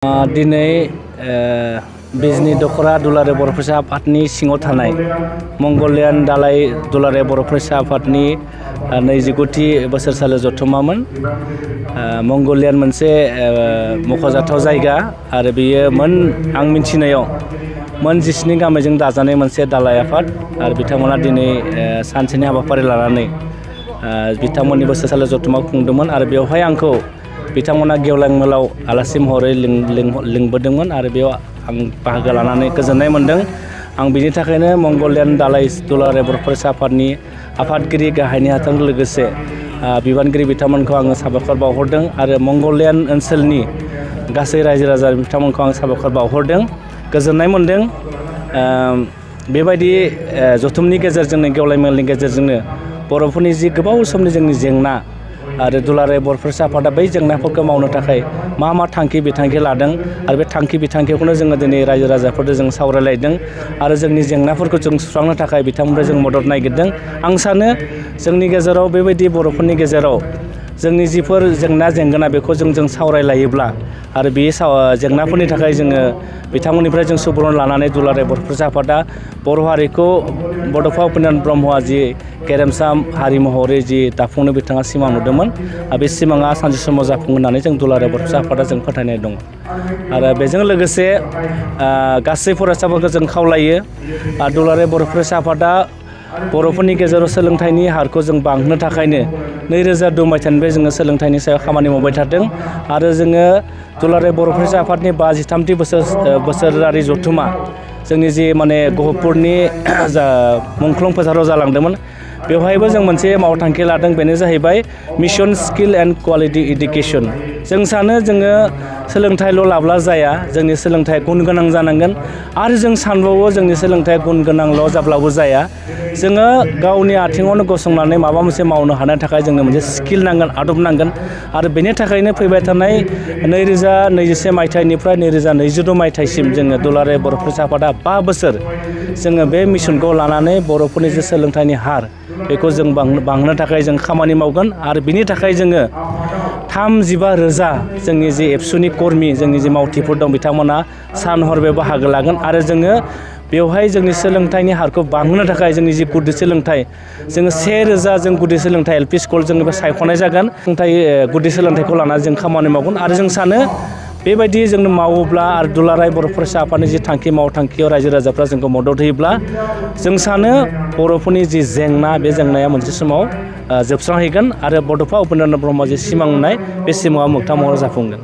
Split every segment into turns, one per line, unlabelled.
दिनै बिजनी दखरा दुलाराय बर' फरायसा आफादनि सिङाव थानाय मंगलियान दालाय दुलाराय बर' फरायसा आफादनि 29थि बोसोरसालि जथुम्मामोन। मंगलियान मोनसे मख'जाथाव जायगा आरो बेयो आं मिथिनायाव 19 गामिजों दाजानाय मोनसे दालाय आफाद आरो बिथांमोना दिनै सानसेनि हाबाफारि लानानै बिथांमोननि बोसोरसालि जथुम्मा खुंदोंमोन आरो बेवहाय आंखौ बिथांमोना गेवलां मेलाव आलासि महरै लिंबोदोंमोन आरो बेयाव आं बाहागो लानानै गोजोननाय मोन्दों। आं बिनि थाखायनो मंगलियान दालाय दुलाराय बर' फरायसा आफादनि आफादगिरि गाहाय नेहाथारजों लोगोसे बिबानगिरि बिथांमोनखौ आङो साबायखर बावहरदों आरो मंगलियान ओनसोलनि गासै रायजो राजा बिथांमोनखौ आं साबायखर बावहरदों। गोजोननाय मोन्दों। बेबायदि जथुमनि गेजेरजोंनो गेवलां मेलनि गेजेरजोंनो बर'फोरनि जि गोबाव समनि जोंनि जेंना आरो दुलाराय बर' फरायसा आफादा बै जेंनाफोरखौ मावनो थाखाय मा थांखि बिथांखि लादों आरो बे थांखि बिथांखिखौनो जोङो दिनै रायजो राजाफोरजों जों सावरायलायदों आरो जोंनि जेंनाफोरखौ जों सुस्रांनो थाखाय बिथांमोनजों जों मदद नागिरदों। आं सानो जोंनि गेजेराव बेबायदि बर'फोरनि गेजेराव जोंनि जिफोर जेंना जेंगोना बेखौ जों सावरायलायोब्ला आरो बे जेंनाफोरनि थाखाय जोङो बिथांमोननिफ्राय जों सुबुरुन लानानै दुलाराय बर' फरायसा आफादा बर' हारिखौ बड'फा उपेन्द्र नाथ ब्रह्मआ जि गेरेमसा हारि महरै जि दाफुंनो बिथाङा सिमां नुदोंमोन बे सिमाङा सानसे समाव जाफुंगोन होननानै जों दुलाराय बर' फरायसा आफादा जों फोथायनाय दं। आरो बेजों लोगोसे गासै फरायसाफोरखौ जों खावलायो दुलाराय बर' फरायसा आफादा बर'फोरनि गेजेराव सोलोंथाइनि हारखौ जों बांहोनो थाखायनो 2002 मायथाइनिफ्राय जोङो सोलोंथाइनि सायाव खामानि मावबाय थादों आरो जोङो दुलाराय बर' फरायसा आफादनि 53थि बोसोरारि जथुम्मा जोंनि जि गहपुरनि जा मुंख्लं फोथाराव जालांदोंमोन बेवहायबो जों मोनसे मावथांखि लादों। बेनो जाहैबाय mission skill and quality education. जों सानो जोङो सोलोंथाइल' लाब्ला जाया, जोंनि सोलोंथाइया गुन गोनां जानांगोन आरो जों सानबावो जोंनि सोलोंथाइया गुन गोनांल' जाब्लाबो जाया, जोङो गावनि आथिङावनो गसंनानै माबा मोनसे मावनो हानो थाखाय जोंनो मोनसे स्किल नांगोन, आदब नांगोन आरो बेनि थाखायनो फैबाय थानाय 2021 मायथाइनिफ्राय 2022 मायथाइसिम जोङो दुलाराय बर' फरायसा आफादा 5 बोसोर जोङो बे मिशनखौ लानानै बर'फोरनि जे सोलोंथाइनि हार बेखौ जों बांहोनो थाखाय जों खामानि मावगोन आरो बिनि थाखाय जोङो 35,000 जोंनि जि एबसुनि कर्मि जोंनि जि मावथिफोर दं बिथांमोना सान हर बे बाहागो लागोन आरो जोङो बेवहाय जोंनि सोलोंथाइनि हारखौ बांहोनो थाखाय जोंनि जि गुदि सोलोंथाइ जोङो 1,000 जों गुदि सोलोंथाइ एल पि स्कुल जोंनिफ्राय सायख'नाय जागोन। गुदि सोलोंथाइखौ लानानै जों खामानि मावगोन आरो जों सानो बेबायदि जोंनो मावोब्ला आरो दुलाराय बर' फरायसा आफादनि जि थांखि मावथांखियाव रायजो राजाफ्रा जोंखौ मदद होयोब्ला जों सानो बर'फोरनि जि जेंना बे जेंनाया मोनसे समाव जोबस्रांहैगोन आरो बड'फा उपेन्द्र नाथ ब्रह्मआ जि सिमां नुनाय बे सिमाङा मोगथां महराव जाफुंगोन।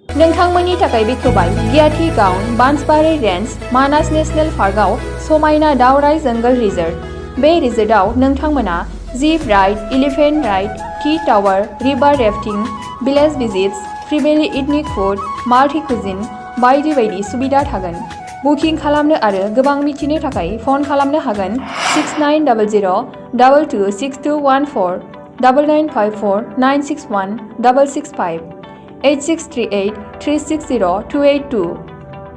नोंथांमोननि थाखाय बेखेवबाय गियाथि गाउन बांसबारि रेन्ज मानास नेशनेल पार्कआव समायना दावराय जंगल रिजर्ट। बे रिजर्टआव नोंथांमोना jeep ride, elephant ride, tea tower, river rafting, village visits, फ्रिबेलि इथनिक फुड, माल्टी कुजिन बायदि बायदि सुबिदा थागोन। बुकिं खालामनो आरो गोबां मिथिनो थाखाय फन खालामनो हागोन 6900-226214 9954961665 8638360282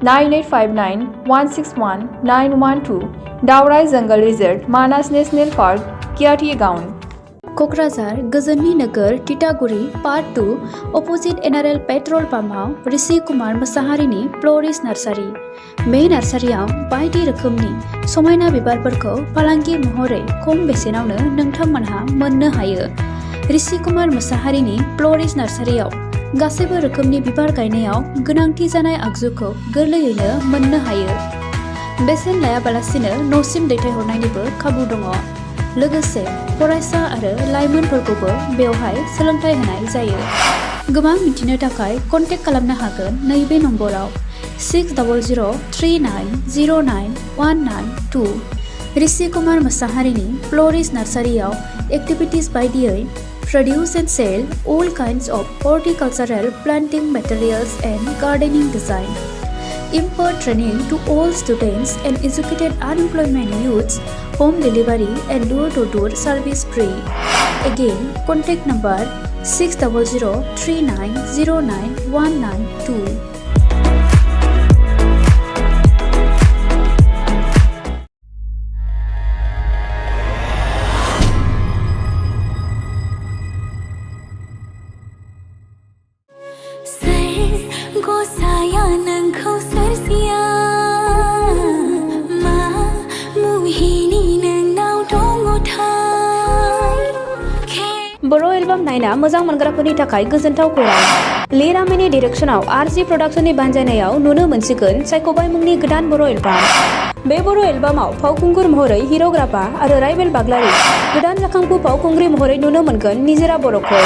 9859161912 दावराय जंगल रिजर्ट मानास नेशनेल पार्क गियाथि गाउन।
क'क्राझार गोजोननि नोगोर तितागुरि part 2 opposite NRL petrol पाम्पआव Rishi Kumar मोसाहारिनि फ्ल'रिस्ट nursery. बे नार्सारियाव बायदि रोखोमनि समायना बिबारफोरखौ फालांगि महरै खम बेसेनावनो नोंथांमोनहा मोननो हायो। ऋषि कुमार मोसाहारिनि फ्ल'रिस्ट नार्सारियाव गासैबो रोखोमनि बिबार गायनायाव गोनांथि जानाय आगजुखौ गोरलैयैनो मोननो हायो। बेसेन लायाबालासिनो न'सिम दैथायहरनायनिबो खाबु दङ। लोगोसे फरायसा आरो लाइमोनफोरखौबो बेवहाय सोलोंथाइ होनाय जायो। गोबां मिथिनो थाखाय कन्टेक्ट खालामनो हागोन नैबे नम्बराव 6009091992। ऋषि कुमार मोसाहारिनि फ्ल'रिस्ट नार्सारियाव एक्टिभिटिज बायदियै produce and sell all kinds of horticultural planting materials and gardening design. Impart training to all students and educated unemployment youths. Home delivery and door-to-door service free. Again, contact number 6003909192.
को साया नंखौ सोरजिया मा मुहिनि नोंनाव दङथाय
बर' album नायना मोजां मोनग्राफोरनि थाखाय गोजोनथाव खौरां लिरामिनि डिरेक्शनाव आरजि प्रडाक्शननि बानजायनायाव नुनो मोनसिगोन सायख'बाय मुंनि गोदान बर' एलबाम बे बर' एलबामाव फावखुंगुर महरै हिर'ग्राफा आरो राइबेल बाग्लारि गोदान जाखांफु फावखुंग्रि महरै नुनो मोनगोन निजोरा बर'खौ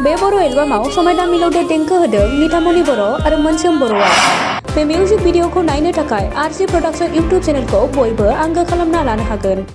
बे बर' एलबामाव समायना मिलौदो देंखो होदों निथामनि बर' आरो मोनसोम बर'आ बे मिउजिक भिडिअखौ नायनो थाखाय आरजि प्रडाक्शन इउटुब चेनेलखौ बयबो आंगो खालामना लानो हागोन।